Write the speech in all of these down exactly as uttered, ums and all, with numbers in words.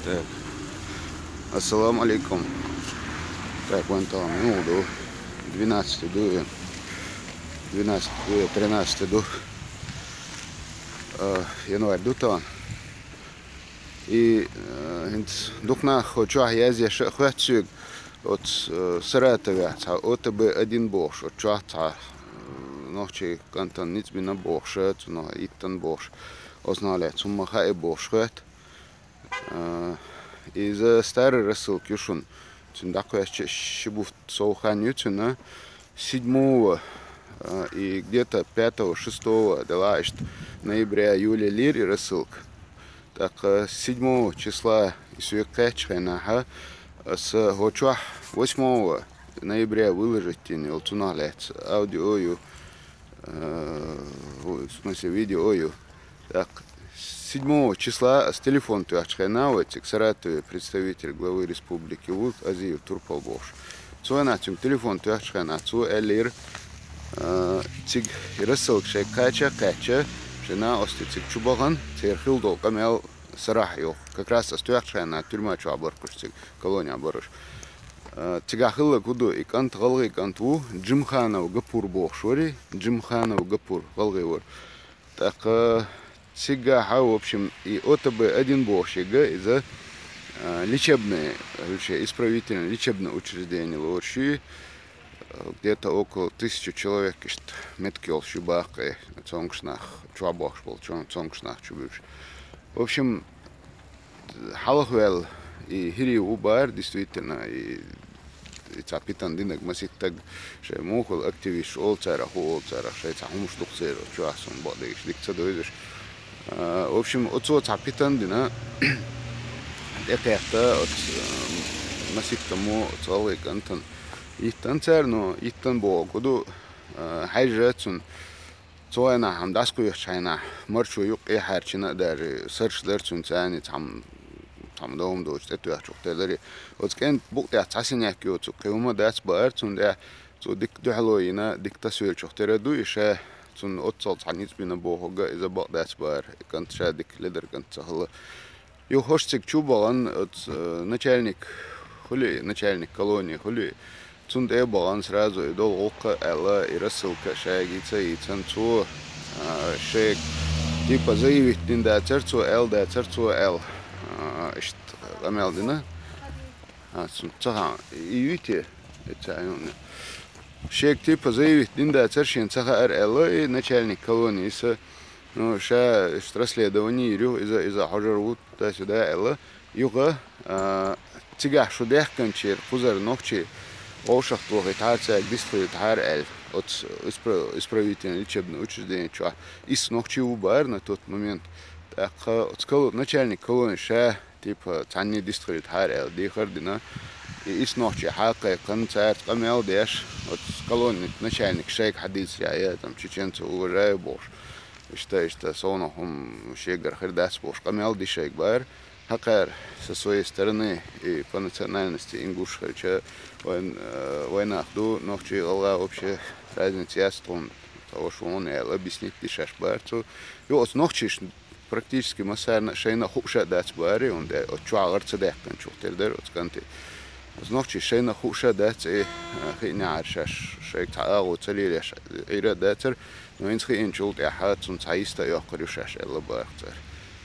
Так. Ассаламу алейкум. Так, вон там, ну, ду. Двенадцатое ду, э. Двенадцатое ду, э, тринадцатое ду. Э, январь ду тан. И, э, хӀинца дукха нах хӀокху чохь язъеш а хоьтту соьга, оцу, э, Саратовехь цхьа О Т Б один бохуш, оцу чохь цхьа, э, нохчийн кӀантана ницкъ бина бохуш, цунах иттан бохуш, оцунах лаьцна хӀумма хаьа бохуш хоьтту. Э, иза старый рассылка ю шуна. Цуьнан дӀакхоьссича ши бутт сов хан ю цуьнан. Седьмого, э, и где-то пятого-шестого делахь иштта ноября-июля лира и рассылка. ТӀаккха седьмого числа и соьга кхаьччу хенахь, аса хӀокху чохь восьмого ноября выложить йина йолу цунах лаьцна аудио ю, э, в смысле, видео ю. ТӀаккха седьмого числа аса телефон тоьхчу хенахь, вай цига Саратове представитель главы республики ву, Азиев Турпал бохуш. Цо нах цуьнга телефон тоьхчу хенахь, цо аьллера, э, цига и рассылка шайга кхача а кхаьчча, шайн накъостий цига чу бахана, церан хилла долу къамел сарахь йоху. Как раз аса тоьхчу хенахь тюрьма чохь баркуш цига, колонехь баруш. Э, цигахь хилларг хӀун ду, и кӀант, гӀалгӀай кӀант ву, Джимханов Гапур бохуш вари, Джимханов Гапур, гӀалгӀай вара. ТӀаккха цигахьа, в общем, и О Т Б один бохуш ерг иза, а, лечебное, вообще, исправительное лечебное учреждение лоруш ю, а, где-то около тысячи человек иштта меттиг йолуш ю баккхий, цомгуш нах, чохь бохуш болу чо-, цомгуш нах чу буьлуш. В общем, хьалхаваьлла и хӀирий ву бара, действительно, и, и цхьа питана динарг маситтаг, шайн муха хуьлу активисташ олу царах, хӀун олу царах, шайн цхьа хӀумаш ду-кх церан чохь, суна бакъдерг дика ца довзуш. А, в общем, оцо цхьа питана дина, тӀекхетта оцу, а, маситтаммо оцу гӀалгӀай кӀантана. Иттан цара, но иттан бохург хӀун ду, а, хьаьжжа цунна. Цу хенахь хьан дӀасакхоьхучу хенахь, марчо юккъе хьаьрчина а даже, сарш дара цуьнан царний цхьамма, цхьамма догӀма доцуш тӀетоьхчух тера дарий. Оцу кӀентан букъа тӀехь цхьа синяк ю, оцу кхин хӀума дац баара цунна тӀехь, цо дика дуьхьало йина, дика тасавеллачух тера ду и ша, цунна оццул цхьа ницкъ бина бохург а иза бакъ дац баара, и кӀант ша дика ледар кӀант ца хилла. Юха хӀорш цига чу бахана оцу, э, начальник хуьлий, начальник колонии хуьлий, цунна тӀе а бахана сразу и долу гӀуллакх а аьлла, и рассылка а шайга йийца а йийцина цо, а, шайга типа заявить дина дацара цо, аьлла дацара цо аьлла, а, иштта къамел дина. А, цунна ца хаьа, и юй те? И ца юй. Шега типа заявить дина дацара, шена ца хаьара аьлла, и начальник колонии са, ну, ша иштта расследование йийр ю, иза, иза хьожур ву, туда-сюда аьлла. Юха, а, цигахь шу даьхкинчеран кхузара нохчий вовшахтохийтахьара, цаьрга дистхилийтахьара аьлла, оцу испра-, исправительно-лечебное учреждение чохь исс нохчи ву баара на тот момент. ТӀаккха оцу кало-, начальник колонии ша типа, цхьанний дистхилийтахьара аьлла, дехар а дина. И исс нохчи хьакхайкхина, цаьрца къамел деш, оцу колонин начальник шайга хьадийцарехь, я там чеченцев уважаю бохуш, иштта, иштта, совнах хӀума шегара хир дац бохуш, къамел ди шайга баара. Хьакхара со своей стороны и по национальности ингуш хилча, вайн, э, вайнах ду, нохчий, гӀалгӀа вообще разница яц тхуна, тхо ваша вон аьлла, объяснить ди шаьш баара цо. Юха оцу нохчийшна практически массарна а шайна а хууш а дац баара, хӀунда аьлча оцу чохь гӀар ца даьккхинчух тера дара оцу кӀанте. Оцу нохчий шайна а хууш а дац, и, а, хиънехьара шаьш шайга цхьа агӀо ца лелаеш Ӏийр а дацара, но хӀинца хиъначул тӀаьхьа цунна цхьа йист а йоккхур ю шаьш аьлла баха цара.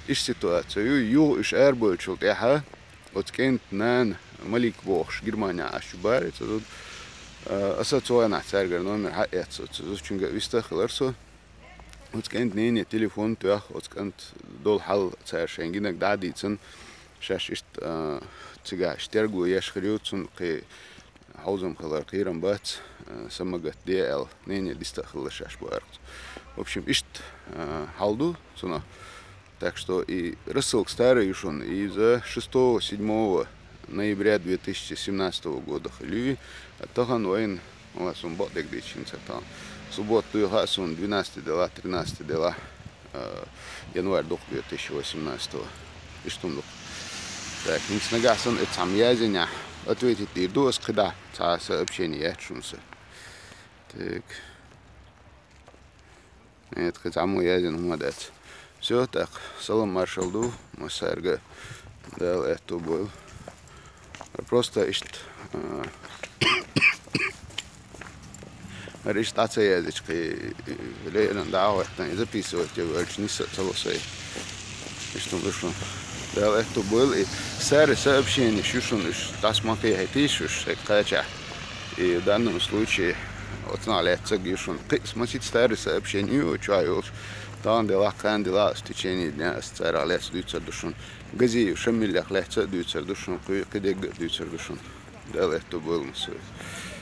Иштта ситуация ю, юха уьш арабевллачул тӀаьхьа оцу кӀентан нана Малик бохуш Германехь Ӏаш ю баара, цу зуда. А, аса цу вайнахь цаьргара номер хьаэцна, оцу зудчуьнга а вист а хилар со. Оцу кӀентан нене телефон тоьхна, оцу кӀант долу хьал цара шайн гинарг дӀа а дийцина, шаьш иштта, а, цигахь иштта терго еш хир ю, цунна кхин хьовзам хилар кхерам бац, а, са ма гатде аьлла, нене диста а хилла шаьш баара. В общем, иштта, а, хьал ду цунах. Так что и рассылка старая ю шуна, иза шестого, седьмого ноября две тысячи семнадцатого года хилла ю, а тахана вайна Ва, суна бакъдерг дийцича хӀинца тахана. Суббота дуй хаьа суна, двенадцатое дела, тринадцатое дела, э, январь ду-кх две тысячи восемнадцатого. Иштта хӀума ду-кх. Так, хӀинца нагахь санна и цхьамма яздинехь, ответить дийр ду ас кхидӀа, цхьа сообщение яц шуна са. Так. Нет, кхин цхьаммо яздина хӀума дац. Всё, так, салам маршалла ду массаьрга. Дала аьтту бойла. Просто иштта, а, ара иштта дӀа ца язича, кхы, э, лееран дӀа а хӀоттан, и записывать е воьлча, нийсса а ца ло сай. Иштта ду шуна. Дала аьтту бойла, и старый сообщенеш ю шуна уж, дӀаса ма кхехьийтийша уж, шайга кхачахь. И в данном случае, оцунах лаьццаг ю шуна. Кхы а масийтта старый сообщени ю, чу йолуш. Тахана делахь, кхана делахь, в течение дня ас царах лаьцна дуьйцур ду шуна. Газиев Шамилех лаьцна а дуьйцур ду шуна, кху-, кхидерг а дуьйцур ду шуна. Дала аьтту бойла массо а.